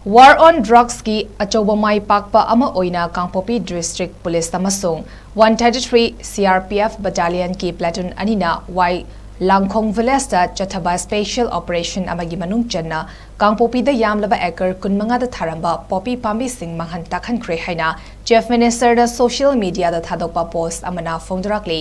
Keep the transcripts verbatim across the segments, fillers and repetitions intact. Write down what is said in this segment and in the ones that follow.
War on Drugsꯀꯤ ꯑꯆꯧꯕ ꯃꯥꯏ ꯄꯥꯛꯄ ꯑꯃ ꯑꯣꯏꯅ ꯀꯥꯡꯄꯣꯛꯄꯤ District Police ꯑꯃꯁꯨꯡ one thirty-three C R P F Battalionꯀꯤ platoon ꯑꯅꯤꯅ ꯋꯥꯏ ꯂꯥꯡꯈꯣꯡ villageꯇ ꯆꯠꯊꯕ special operation ꯑꯃꯒꯤ ꯃꯅꯨꯡ ꯆꯟꯅ ꯀꯥꯡꯄꯣꯛꯄꯤꯗ ꯌꯥꯝꯂꯕ acre ꯀꯨꯟꯃꯉꯥꯗ ꯊꯥꯔꯝꯕ poppy ꯄꯥꯝꯕꯤꯁꯤꯡ ꯃꯥꯡꯍꯟ ꯇꯥꯛꯍꯟꯈ꯭ꯔꯦ ꯍꯥꯏꯅ Chief Ministerꯅ social mediaꯗ ꯊꯥꯗꯣꯛꯄ post ꯑꯃꯅ ꯐꯣꯡꯗꯣꯔꯛꯂꯤ꯫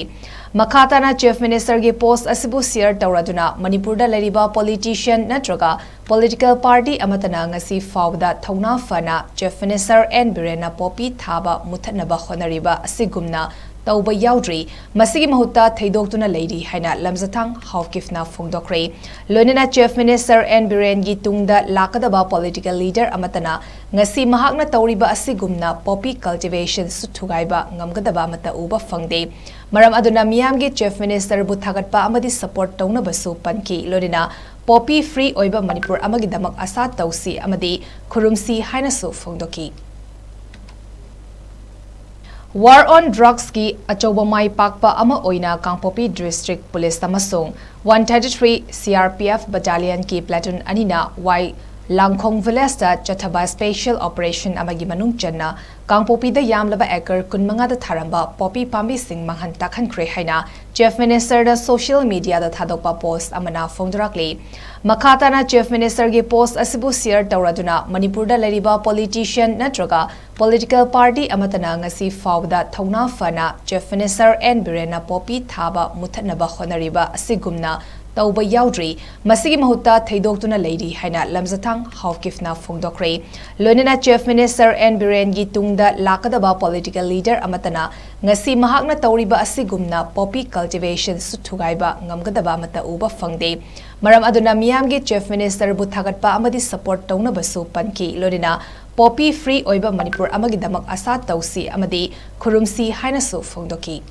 ꯃꯈꯥ ꯇꯥꯅ Chief Ministerꯒꯤ post ꯑꯁꯤꯕꯨ share ꯇꯧꯔꯗꯨꯅ ꯃꯅꯤꯄꯨꯔꯗ ꯂꯩꯔꯤꯕ politician ꯅꯠꯇ꯭ꯔꯒ political party ꯑꯃꯠꯇꯅ ꯉꯁꯤ ꯐꯥꯎꯕꯗ ꯊꯧꯅꯥ ꯐꯅ Chief Minister N ꯕꯤꯔꯦꯟꯅ poppy ꯊꯥꯕ ꯃꯨꯊꯠꯅꯕ ꯍꯣꯠꯅꯔꯤꯕ ꯑꯁꯤꯒꯨꯝꯅ ꯇꯧꯕ ꯌꯥꯎꯗ꯭ꯔꯤ, ꯃꯁꯤꯒꯤ ꯃꯍꯨꯠꯇ ꯊꯩꯗꯣꯛꯇꯨꯅ ꯂꯩꯔꯤ ꯍꯥꯏꯅ ꯂꯝꯖꯊꯥꯡ ꯍꯥꯎꯀꯤꯞꯅ ꯐꯣꯡꯗꯣꯛꯈ꯭ꯔꯦ꯫ ꯂꯣꯏꯅꯅ Chief Minister N ꯕꯤꯔꯦꯟꯒꯤ ꯇꯨꯡꯗ ꯂꯥꯛꯀꯗꯕ political leader ꯑꯃꯠꯇꯅ ꯉꯁꯤ ꯃꯍꯥꯛꯅ ꯇꯧꯔꯤꯕ ꯑꯁꯤꯒꯨꯝꯅ poppy cultivationꯁꯨ ꯊꯨꯒꯥꯏꯕ ꯉꯝꯒꯗꯕ ꯑꯃꯠꯇ ꯎꯕ ꯐꯪꯗꯦ꯫ ꯃꯔꯝ ꯑꯗꯨꯅ ꯃꯤꯌꯥꯝꯒꯤ Chief Ministerꯕꯨ ꯊꯥꯒꯠꯄ ꯑꯃꯗꯤ support ꯇꯧꯅꯕꯁꯨ ꯄꯟꯈꯤ꯫ ꯂꯣꯏꯅꯅ poppy free ꯑꯣꯏꯕ ꯃꯅꯤꯄꯨꯔ ꯑꯃꯒꯤꯗꯃꯛ ꯑꯥꯁꯥ ꯇꯧꯁꯤ ꯑꯃꯗꯤ ꯈꯨꯔꯨꯝꯁꯤ ꯍꯥꯏꯅꯁꯨ ꯐꯣꯡꯗꯣꯛꯈꯤ꯫ War on Drugsꯀꯤ ꯑꯆꯧꯕ ꯃꯥꯏ ꯄꯥꯛꯄ ꯑꯃ ꯑꯣꯏꯅ ꯀꯥꯡꯄꯣꯛꯄꯤ District Police ꯑꯃꯁꯨꯡ one thirty-three C R P F Battalionꯀꯤ platoon ꯑꯅꯤꯅ ꯋꯥꯏ ꯂꯥꯡꯈꯣꯡ villageꯇ ꯆꯠꯊꯕ special operation ꯑꯃꯒꯤ ꯃꯅꯨꯡ ꯆꯟꯅ ꯀꯥꯡꯄꯣꯛꯄꯤꯗ ꯌꯥꯝꯂꯕ acre ꯀꯨꯟꯃꯉꯥꯗ ꯊꯥꯔꯝꯕ poppy ꯄꯥꯝꯕꯤꯁꯤꯡ ꯃꯥꯡꯍꯟ ꯇꯥꯛꯍꯟꯈ꯭ꯔꯦ ꯍꯥꯏꯅ Chief Ministerꯅ social mediaꯗ ꯊꯥꯗꯣꯛꯄ post ꯑꯃꯅ ꯐꯣꯡꯗꯣꯔꯛꯂꯤ꯫ ꯃꯈꯥ ꯇꯥꯅ Chief Ministerꯒꯤ post ꯑꯁꯤꯕꯨ share ꯇꯧꯔꯗꯨꯅ ꯃꯅꯤꯄꯨꯔꯗ ꯂꯩꯔꯤꯕ politician ꯅꯠꯇ꯭ꯔꯒ political party ꯑꯃꯠꯇꯅ ꯉꯁꯤ ꯐꯥꯎꯕꯗ ꯊꯧꯅꯥ ꯐꯅ Chief Minister N ꯕꯤꯔꯦꯟꯅ poppy ꯊꯥꯕ ꯃꯨꯊꯠꯅꯕ ꯍꯣꯠꯅꯔꯤꯕ ꯑꯁꯤꯒꯨꯝꯅ ꯇꯧꯕ ꯌꯥꯎꯗ꯭ꯔꯤ, ꯃꯁꯤꯒꯤ ꯃꯍꯨꯠꯇ ꯊꯩꯗꯣꯛꯇꯨꯅ ꯂꯩꯔꯤ ꯍꯥꯏꯅ ꯂꯝꯖꯊꯥꯡ ꯍꯥꯎꯀꯤꯞꯅ ꯐꯣꯡꯗꯣꯛꯈ꯭ꯔꯦ꯫ ꯂꯣꯏꯅꯅ Chief Minister N ꯕꯤꯔꯦꯟꯒꯤ ꯇꯨꯡꯗ ꯂꯥꯛꯀꯗꯕ political leader ꯑꯃꯠꯇꯅ ꯉꯁꯤ ꯃꯍꯥꯛꯅ ꯇꯧꯔꯤꯕ ꯑꯁꯤꯒꯨꯝꯅ poppy cultivationꯁꯨ ꯊꯨꯒꯥꯏꯕ ꯉꯝꯒꯗꯕ ꯑꯃꯠꯇ ꯎꯕ ꯐꯪꯗꯦ꯫ ꯃꯔꯝ ꯑꯗꯨꯅ ꯃꯤꯌꯥꯝꯒꯤ Chief Ministerꯕꯨ ꯊꯥꯒꯠꯄ ꯑꯃꯗꯤ support ꯇꯧꯅꯕꯁꯨ ꯄꯟꯈꯤ꯫ ꯂꯣꯏꯅꯅ poppy free ꯑꯣꯏꯕ ꯃꯅꯤꯄꯨꯔ ꯑꯃꯒꯤꯗꯃꯛ ꯑꯥꯁꯥ ꯇꯧꯁꯤ ꯑꯃꯗꯤ ꯈꯨꯔꯨꯝꯁꯤ ꯍꯥꯏꯅꯁꯨ ꯐꯣꯡꯗꯣꯛꯈꯤ꯫